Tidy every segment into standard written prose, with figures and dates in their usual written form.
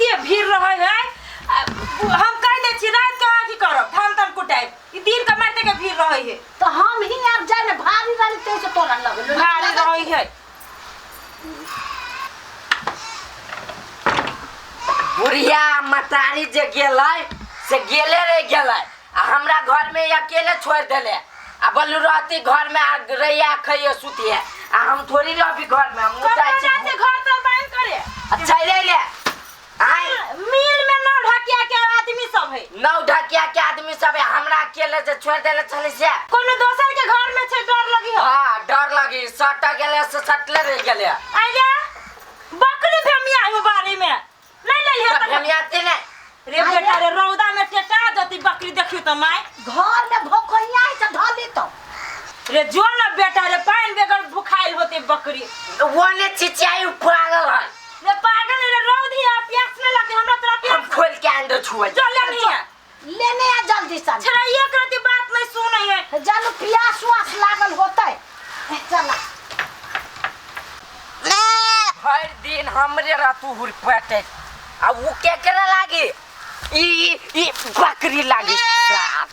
एते भीड़ रहे है। हम कह दै छी रात के अथी करब, धान तान कुटाइब, ई दिन के मारते के भीड़ रहे है। तो हम ही आब जाए में भारी रही ते से तोरा लगल भारी रहे है। बुढ़िया मतारी जे गेलै से गेले रह गेलै आ हमरा घर में अकेले छोड़ देले आ बोलू रहती घर में आ रैया खइए सुतिए आ हम थोड़ी रहबी घर में, हम कब जाइ छी। जाते घर तर बंद करे। अच्छा ले ले आय। मिल में नौ ढकिया के आदमी सब है। नौ ढकिया के आदमी सब है, हमरा अकेले जे छोड़ देले चले से। कोनो दोसर के घर में छे डर लगी हो। हां डर लगी, सट गेले से सटले रह गेले। आया बकरी भेमिया हो बारी में नहीं ले लिया तऽ भेमियाती नहीं। रे बेटा रे, रौदा में टेटा जती बकरी देखियो त माय। घर में भोखइया है से धली तो। रे जो न बेटा रे, पानी बगैर भुखाइल होते बकरी। ओने चिचियाई पागल है। रे पागल रे, रौद ही आ प्यास न लगती हमरा, तोरा प्यास। हम खोल के आन दे छुआ। चल ले नहीं है। लेने आ जल्दी से। छड़ा एक रति बात नहीं सुनै है। जानू प्यास उआस लागल होतै। चला। भरि दिन हमरे रहतू हुरपटे आ उ केकरा लागी? ई ई बकरी लागी साहब,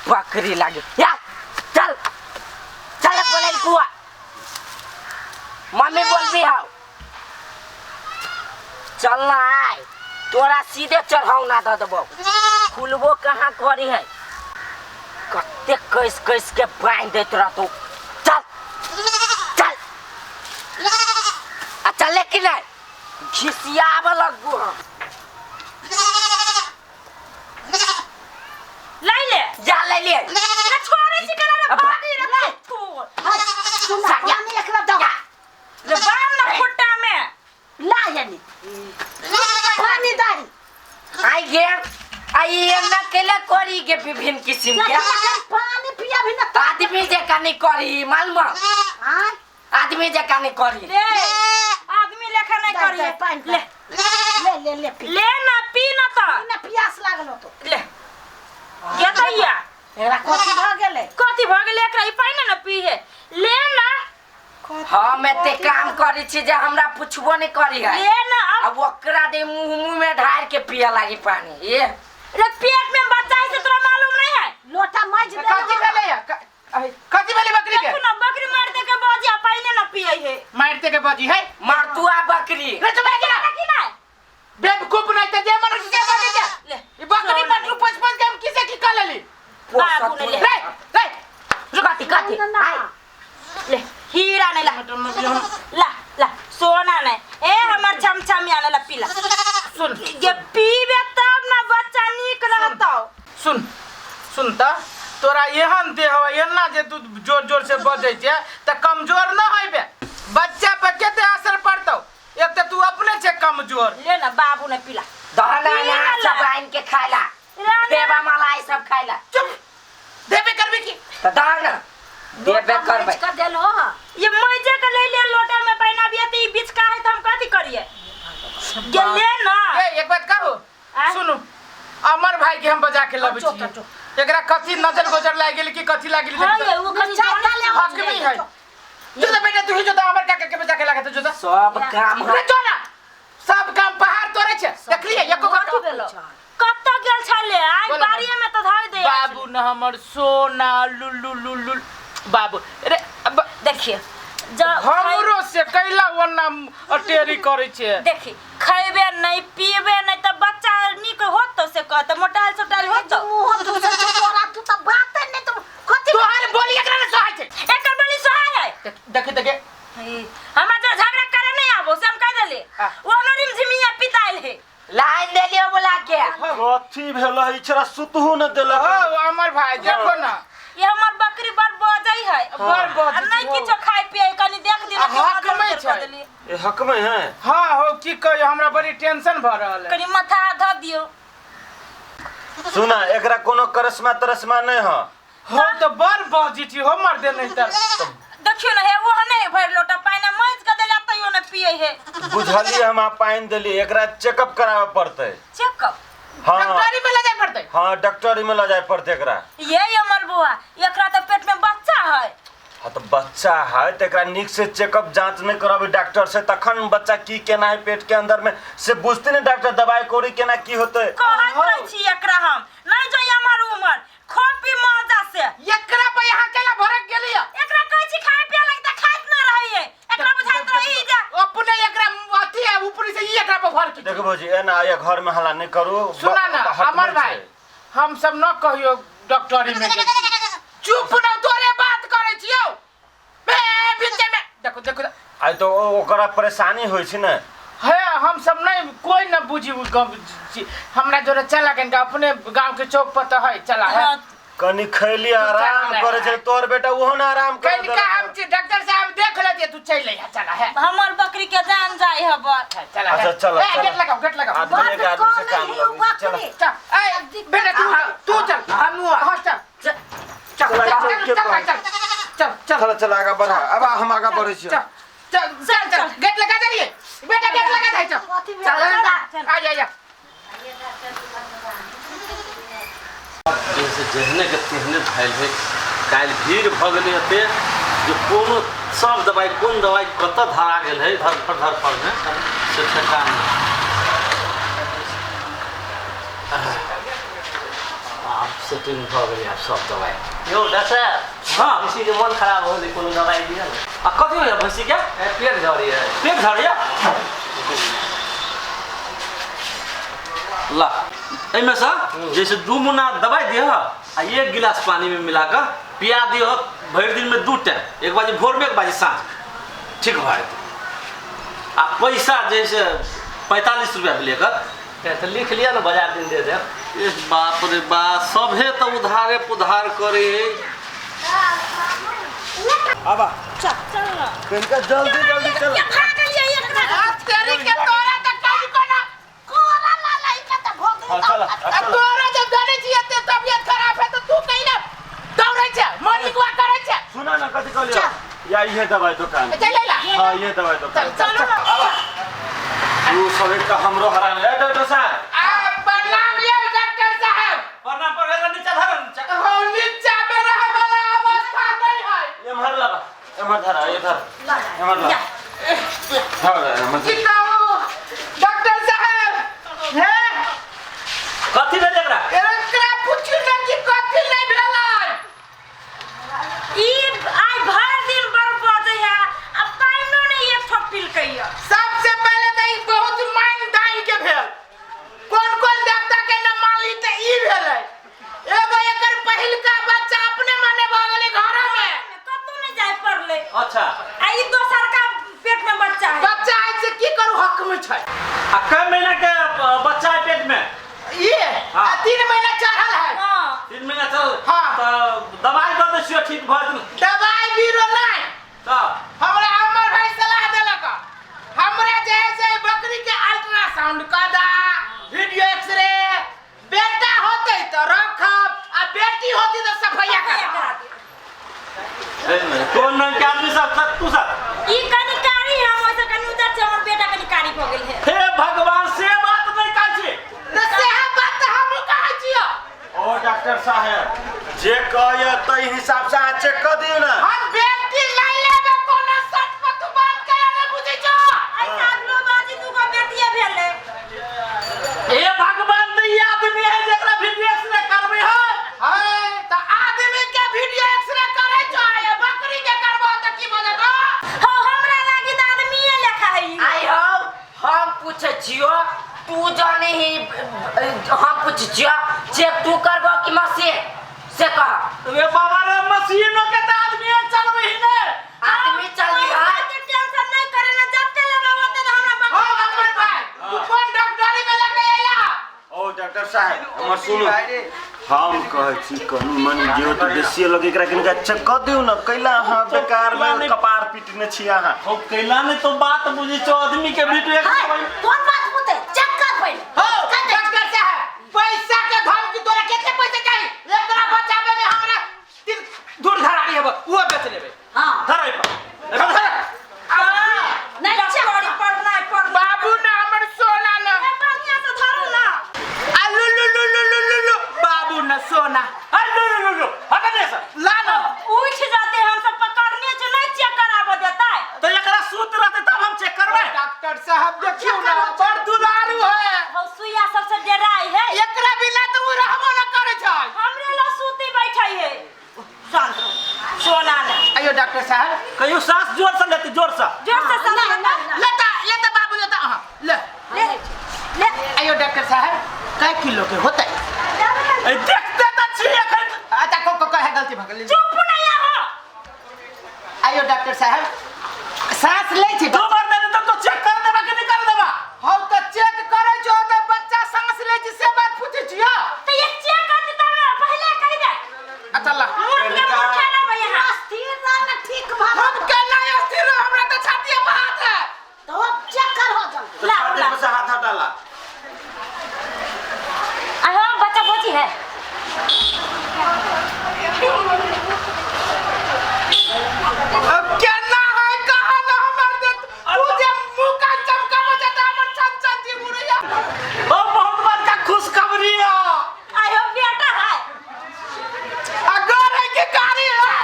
बकरी लागी। या चल चल बोले कुआ मम्मी बोलबी हाउ चल ना आय तोरा सीधे चढ़ाऊ ना दऽ देबौ। खुलबो कहाँ करी है, कते कस कस के बांधि दैत रहतौ। चल चल आ चले कि नहीं घिसियाबऽ लगबू हम। लै ले जा लै ले। रे छोड़े छी करा रे भागी रे तू। सुन पानी एकरा दो। रे बाम ना खुट्टा में ला यानी पानी दारी। आई गे आई एना केले करी के विभिन्न किस्म के पानी पिया भी ना आदमी जे कानी करी मालूम। हां आदमी जे कानी करी रे आदमी लेखा नहीं करी। पानी ले ले ले ले पी ले ना पी ना तो ना प्यास लागल तो ले ये दैया एकरा कथी भ गेलै, कथी भ गेलै एकरा? ई पानी ना पी है ले ना। हम एते काम करी छी जे हमरा पुछबो नहीं करी है। ले ना अब ओकरा दे मुंह मुंह में ढार के पिया लागी पानी। ये रे पेट में बच्चा है से तोरा मालूम नहीं है। लोटा माज दे। कथी भेलै है? कथी भेलै बकरी के? देखो ना बकरी मार दे के बाजी पानी ना पिए है। मारते के बाजी है मारतुआ बकरी। रे चुप रह कि ना बेवकूफ नहीं त जे मन से बाजी के ले ई बकरी पर तू पच पच के हम किसे की कर लेली? बाबू ने ले रे रे कथी कथी ना ले हीरा नहीं ला ला ला सोना नहीं ए हमर चमचमिया नहीं ला पीला। सुन ये पीबे तब ना बच्चा नीक रहतौ। सुन सुन त तोरा एहन देह हो एना जे तू जोर जोर से बजै छै त कमजोर न होइबे, बच्चा पर कते असर पड़तौ? एक त तू अपने छै कमजोर। ले ना बाबू ने पीला दहना ना सब आनि के खाइला देवा मलाई सब खाइला। चुप देबे करबे की त दहना देबे करबे कर देलो। ये मजे के ले ले लोटा में पैना भी त ई बीच का है त हम कथी करिए? ये ले ना। ए एक बात कहू सुनू, अमर भाई के हम बजा के लबै छी। एकरा कथी नजर गुजर लागि गेल कि कथी लागि गेल? हां ये ओ कथी हक भी है। जो तो बेटा तू ही जो तो अमर काका के बजा के लागत जो तो सब काम रे जो ना सब काम पहाड़ तोड़े छै। देखलिए एको कथी भेलो? कत गेल छले आई बारी में त धर दे बाबू न हमर सोना लुलु लुलु बाबू। रे देखिए हमरो से कैला ओना अटेरी करै छै। देखी खैबे नहीं पीबे नहीं त बच्चा नीक होत तो से कहत मोटाल सोटाल होत। मुंह तू से तोरा तू त बात नहीं तो कथी तोहर बोली एकरा ने सोहाय छै। एकर बोली सोहाय है। देखे देखे हमरा जो झगड़ा करे नहीं आबो से हम कह देले ओ नरिम झिमिया पिताइल है। लाइन दे लियो बोला के कथी भेल है? इछरा सुतहु न देलक। ओ अमर भाई देखो ना ये हमर बकरी बड़ बजै है। बड़ बजै नहीं किछो खाय पिए कनी देख दिल हक में छै। ए हक में है। हां हो की कहियो हमरा बड़ी टेंशन भ रहल है। कनी माथा ध दियो। सुना एकरा कोनो करसमा तरसमा नहीं ह। हो तो बड़ बजै छी हो मर दे नहीं तर। देखियो ना हे वो नहीं भर लोटा पानी मज के देला तैयो न पिए है। बुझलिए हम पानी देली एकरा चेकअप करावे पड़तै। चेकअप? हां डॉक्टरी में ले जाय पड़तै। हां डॉक्टरी में ले जाय पड़तै एकरा। ये अमर बुआ एकरा त पेट में बच्चा है। हाँ तो बच्चा है तो एकरा नीक से चेकअप जांच नहीं कराबी डॉक्टर से तखन बच्चा की केना है पेट के अंदर में से बुझते नहीं डॉक्टर दवाई कोरी केना की होते। कहैत रहै छी एकरा हम नहीं जो एम्हर उम्हर खो पी मजा से। एकरा पर यहाँ केला भरक गेली है। एकरा कहै छी खाय पिए लगी त खाइत न रहैये, एकरा बुझाइत रही जे अपने एकरा अथी है ऊपर से ई एकरा पर भरक। देखो भौजी एना ये घर में हल्ला नहीं करू। सुना ना अमर भाई, हम सब न कहियो डॉक्टरी में गेल छी। चुप न तोरे बात करै छियौ बे बीच में। देखो देखो आइ तो ओकरा परेशानी होइ छै ने। हे हम सब नहीं कोई न बुझी उ गाँव छी। हमरा जोरे चला कनिका अपने गांव के चौक पर त है चला है। कनी खैली आराम करे छै तोर बेटा ओहो न आराम करे। कनिका हम छी डॉक्टर साहब देख लेतिए तू चल अइहा चला है। हमर बकरी के जान जाय हबर। चला है। अच्छा चला ए गेट लगाओ गेट लगाओ। आदमी एक आदमी से काम लगै चला चल ए बेटा तू तू चल हमहूँ हां चल चल चल चल चल चल चल चल आगा बढ़ा। अब हम आगा बढ़ै छी। चल चल चल चल गेट लगा देलिए बेटा गेट लगा दे। चल चल आ जा जा। जैसे जेहने के तेहने धैल है काल्हि भीड़ भऽ गेलै एते जे कोनो सब दवाई कोन दवाई कतऽ धरा गेल है धरफड़ धरफड़मे से ठेकान नहि। आब सेटिंग भऽ गेलै आब सब दवाई। यौ डॉक्टर साहब, हाँ। भैंसी के मन खराब हो गेलै कोनो दवाई दिअ ने। आ कथी होइए भैंसी के? पेट झड़ैए। पेट झड़ैए? ला एहिमे से जैसे 2 मुन्ना दवाई दिह आ 1 गिलास पानी में मिला कऽ पिया दिह भरि दिन में 2 टाइम, 1 बाजी भोर में 1 बाजी साँझ, ठीक भऽ जेतै। आ पैसा जैसे 45 रुपया भेलै एकर। तऽ लिख लिअ ने बाजार दिन दे देब। ए बाप रे बाप, सभे तऽ उधारे पुधार करे है। आबा चल चल ना कनिका जल्दी जल्दी चल। तेरी के तोरा त कहीं कोना कोरा ला ला त भोग। हां चल आ तोरा जब जानै छी एते तबियत खराब है त तू कहीं ना दौड़ै छै मॉर्निंग वॉक करै छै। सुना ना कथी कहलियो या इहे दवाई दुकान चल ला। हां ये दवाई दुकान चल चल आबा तू सब एक हमरो हरान। ए डॉक्टर साहब आ प्रणाम यौ डॉक्टर साहब। प्रणाम पर नीचा धर नीचा। हो नीचा में रहे वाला अवस्था नहीं है। एम्हर लगा एम्हर धर इधर एम्हर लगा धर एम्हर। की कहू डॉक्टर साहब हे कथी भेल एकरा? एकरा पूछू ना कि कथी नहीं भेलै। ई आइ भरि दिन बड़ बजै है आ पानिओ नहि एक ठोप पिलकै। सबसे पहले त ई बहुत मान दान के भेल। कोन कोन देवता के न मानली त ई भेलै। एगो एकर पहिलका बच्चा अपने मने भ गेलै घर में कतौ नहीं जाय पड़लै। अच्छा आ ई दोसर का पेट में बच्चा है। बच्चा है से की करू हक में छै। आ कै महीना के बच्चा है पेट में? ये 3 महीना चढ़ल है। हां 3 महीना चल। हां त दवाई दऽ दै छियै ठीक भऽ जेतै। दवाई बीरो नहीं त हमरा अमर भाई सलाह देलक हमरा जे है से बकरी के अल्ट्रासाउंड कऽ दा, वीडियो एक्सरे, बेटा होतै त रखब आ बेटी होती त सफैया करा। कोन रंग के आदमी सब तू सब ई कनी कारी हम ओइसे कनी उधर छै हमर बेटा कनी कारी भऽ गेल है। हे भगवान से बात नहीं कहै छी त सेह बात हमहूँ कहै छियौ। ओ डॉक्टर साहेब जे कहैया तै हिसाब से अहाँ चेक कऽ दियौ ना। हम बेटी लै लेबै कोनो शर्त पर तू बात करै नै बुझै छौ। ऐसा अगलो बाजी दूगो बेटिए भेलै। हे भगवान त ई आदमी है जेकरा वीडियो एक्सरे करबै है। है त आदमी के वीडियो एक्सरे करै छौ आ बकरी के करबो त की भऽ जेतौ? हो हमरा लागी त आदमीए लेखा है ई। आई हो हम पूछै छियो तू जाने ही हम पूछै छियो चेक तू करबो कि मशीन से कह। रे बाबा रे मशीनो के त आदमी चलबै ही ने। आदमी चलबी है। टेंशन नहीं करे ना जब लेबै ओते त हमरा हो अमर भाई तू कोन डॉक्टरी में लगे अइला? ओ डॉक्टर साहेब हमर सुनू, हम कहै छी कनी मनी जे तऽ बेसी लगे एकरा कनिका चेक कऽ दियौ ने। कैला अहाँ बेकार में कपार पीटने छी अहाँ। हो कैला नहीं तो बात बुझै छौ आदमी के वीडियो एक्सरे। कोन बात बुझतै चेक कर पहिले। हो डॉक्टर साहब पैसा के धमकी तोरा केते पैसा चाही? एकरा बचाबे में हमरा तीन दूर धराड़ी हेबो उहो बेच लेबै। हां धर एहि पर। नहीं चेक डॉक्टरी पढ़नाइ पढ़नाइ। बाबू ना हमर सोना ना ए बढ़िया से धरू ना। आ लु लु लु लु लु लु लु बाबू ना सोना। अरे लो लो लो लो हटा दे सर। ला ना उठ जाते हम सब पकड़ डॉक्टर साहब। कहियो सांस जोर से लेते, जोर से। जोर से सांस लेता। लेता लेता बाबू लेता। हां ले ले ले। आयो डॉक्टर साहब, कै किलो के होतै? ए देखते त छी एखन। अच्छा को को कहे गलती भ गेल। चुप नहीं हो। आयो डॉक्टर साहब, सांस लै छी। दू बार दे देतौ तो चेक कर देबा कि निकाल देबा? हम त चेक करै छौ त बच्चा सांस लै छी से बात पूछै छियौ। तो ये चेक कर देता हमरा पहले कहि दे। अच्छा ला। मूर्ख के मूर्ख ना भैया। स्थिर रह ना, ठीक भ हम केना स्थिर रह, हमरा त छाती पर हाथ है। तो अब चेक कर हो जल्दी। ला, छाती ला। पर से हाथ हटा ला। आ हम बच्चा बची है। अब केना है कहा ना हमर दे तू जे मुंह कान चमकाबो जाता हमर छन छन जी मुरैया। ओ बहुत बड़का खुशखबरी है। आयो बेटा है। अगर है कि कारी है।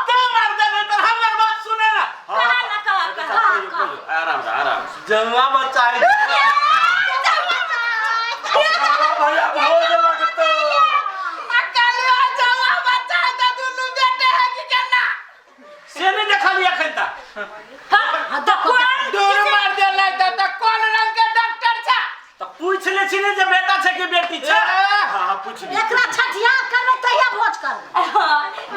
तू मार दे तो हमर बात सुने ना। कहा ना कहा कहा। आराम से आराम से। जंगला बच्चा है। भैया भोज लगतो। अकल जावा बच्चा है त दुनू बेटे है कि केना? से नहीं देखलिए एखन तक। हां तो कोन दूर मार दे नहीं त कोन रंग के डॉक्टर छा? त पूछ ले छी ने जे बेटा छै कि बेटी छै। हां हां पूछ ली। एकरा छठियार करबै तहिया भोज करबै।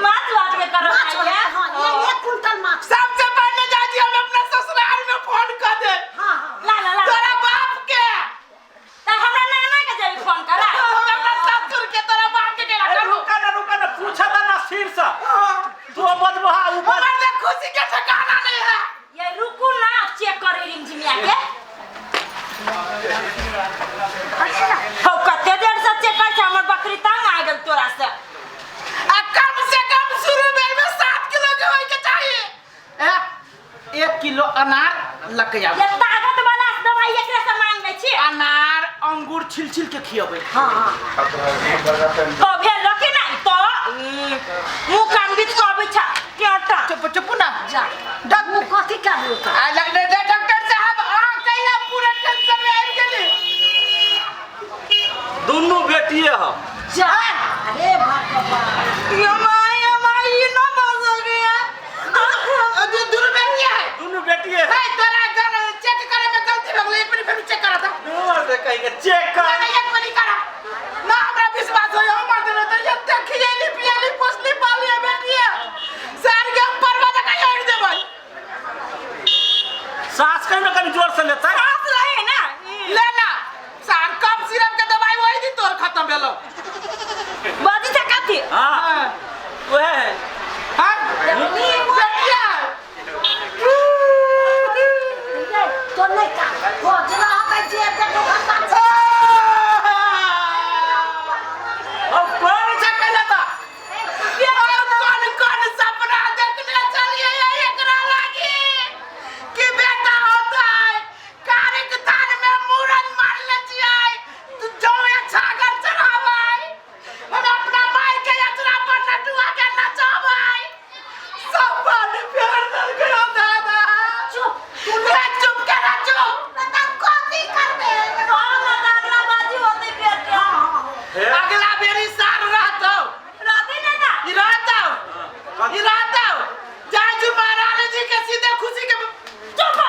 माछ भात के करो। माछ भैया। हां, ये 1 क्विंटल माछ। सबसे पहले जा जी हम अपना ससुराल में फोन कर दे। हां हां। ला ला ला। तोरा बाप के। त हमरा नाना के जाई फोन करा। हम अपना ससुर के तोरा बाप के केला अरे करू। रुका ना रुका ना, पूछा था ना सिर से। तू बजबहा ऊपर। हमर दे खुशी के ठिकाना नहीं है। ये रुकू ना, चेक करे रिमझिमिया के। हो कते देर से चेक कर हमर बकरी तंग आ गेल तोरा से। आ कम से कम शुरू में में 7 किलो के होय के चाहिए। ए 1 किलो अनार लकया। ये ताकत वाला दवाई एकरे से मांग लै छी। अनार अंगूर छिल छिल के खियबै। हां हां। हो भेल रखे ना तो मुंह कान बीच के अबै छ केटा। चुप चुप ना। जा। डॉक्टर कथी करबै? आ डॉक्टर साहब आ कैला पूरा टेंशन में आबि गेली। दुनू बेटिए हम। जा। अरे भगवान। यो my यो my ई न बस गया। दू दुनू बेटी है। दुनू बेटिए है। है तोरा घर चेक करे में गलती भ गेलै, एक मिनट फेर चेक करा था। मार दे कहि के चेक कर। नहीं एक मिनट करा ना, हमरा विश्वास होय हमर देने त एते खियैली पियैली पोसली पाली बेटी है। सार के हम परवा जका छोड़ देबै। सांस कहीं ना कहीं जोर से लेता है। सांस लहे ना। ले ना सार कफ सिरप के दवाई वही दिन तोर खत्म भेलो। बाजी छ कथी? हां वह है। हां बेटिया तो नहीं का भोज रहतै जे देखो खता। अब कौन छै कहला ता? कौन कौन सपना देखने चलिए एकरा लागी कि बेटा होता है कारिक थान में मूरन मार ले छियै तू जो छागर चढ़ाबै, हम अपना माय के यात्रा पर नटुआ के नचाबै। सब पानी फेर दल गयो दादा। चुप। तू ले चुप के ना चुप। बता कथी करबै? हम अगला बाजी होतै बेटा। अगला बेरी सार रहतौ। रहतै ना ना। ई रहतौ ई रहतौ जाजू महाराज जी के सीधे खुशी के। चुप।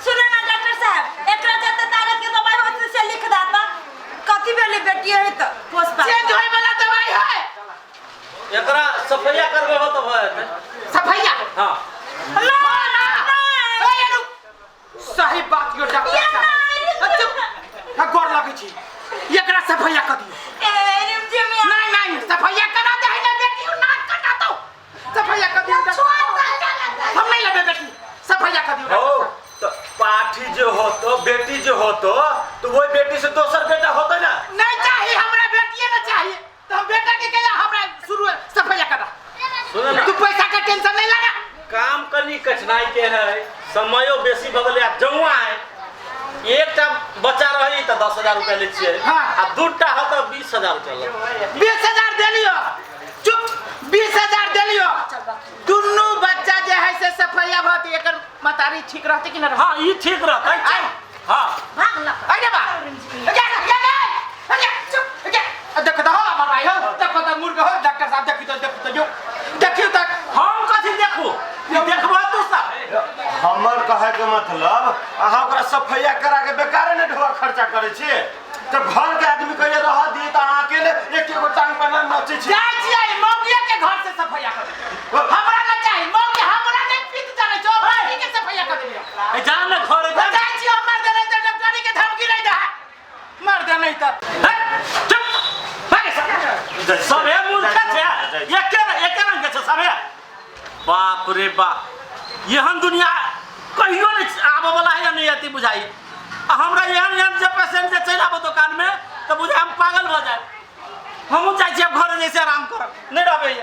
सुने ना डॉक्टर साहब, एकरा जते ताकत के दवाई होतै से लिख दाता। कथी भेलै बेटी है त पोस पा। चेंज होय वाला दवाई है। एकरा सफैया करबे हो तो भऽ जेतै। सफैया? हां। ना ना। ए रुक, सही बात यो डॉक्टर ये साहब। नहीं। चुप। हाँ गोर लगै छी, एकरा सफैया कर दियो। ए रिमझिमिया। नहीं नहीं सफैया करा दे है ना बेटी, नाक कटा दो। सफैया कर दियो। हम नहीं लेबे बेटी, सफैया कर दियो। हो तो पाठी जो होतो बेटी जो होतो तो वही बेटी से दोसर बेटा होते ना। नहीं चाहिए हमरा बेटिए ना चाहिए तो हम बेटा के कहला हमरा शुरू सफैया करा। सुन ना। तू पैसा का टेंशन नहीं लगा। काम कनी कठिनाई के है, समयो बेसी भऽ गेलै आ जौआ है। एकटा बच्चा रही त 10,000 रुपया लै छियै। हाँ। आ दूटा हो त 20,000 रुपया लगतै। 20,000 दे लियो। चुप, 20,000 दे लियो। दुनू बच्चा जे है से सफैया भत एकर मतारी ठीक रहते कि न रहते? हां ई ठीक रहतै। आय। हां भाग ल। अरे बा। गे गे गे चुप गे। देख त हो हमर भाई हो, देख त मुर्गा हो, डॉक्टर साहब देखियो त देखियो त जो। देखियो त हम कथी देखू? कहे के मतलब अहाँ ओकरा सफैया करा के बेकारे ने ढोआ खर्चा करै छियै। तऽ घर के आदमी कहिए रह दिए तऽ अहाँ अकेले एक एगो टांग पर ना नचै छी। जाइ छियै मौगिया के घर से सफैया कर। हमरा ना चाही मौगी, हमरा नहीं पीत जाने छौ, मौगी के सफैया कर दियो। ए, जा ने घरे जा। जाइ छियै मर दे नहीं तऽ डॉक्टरी के धमकी नहीं दे, मर दे नहीं तऽ। हे, चुप भागे सब। सबे मूर्ख छै, एके एके रंग के छै सबे। बाप रे बाप, एहन दुनिया कहियो नहि आबऽ वाला है नहीं अति बुझाई। आ हमरा एहन एहन जे पेशेंट जे चलि आबो दुकान में तऽ बुझाइ हम पागल भऽ जायब। हमहूँ जाइ छियै घरे जैसे आराम करब, नहि रहबै।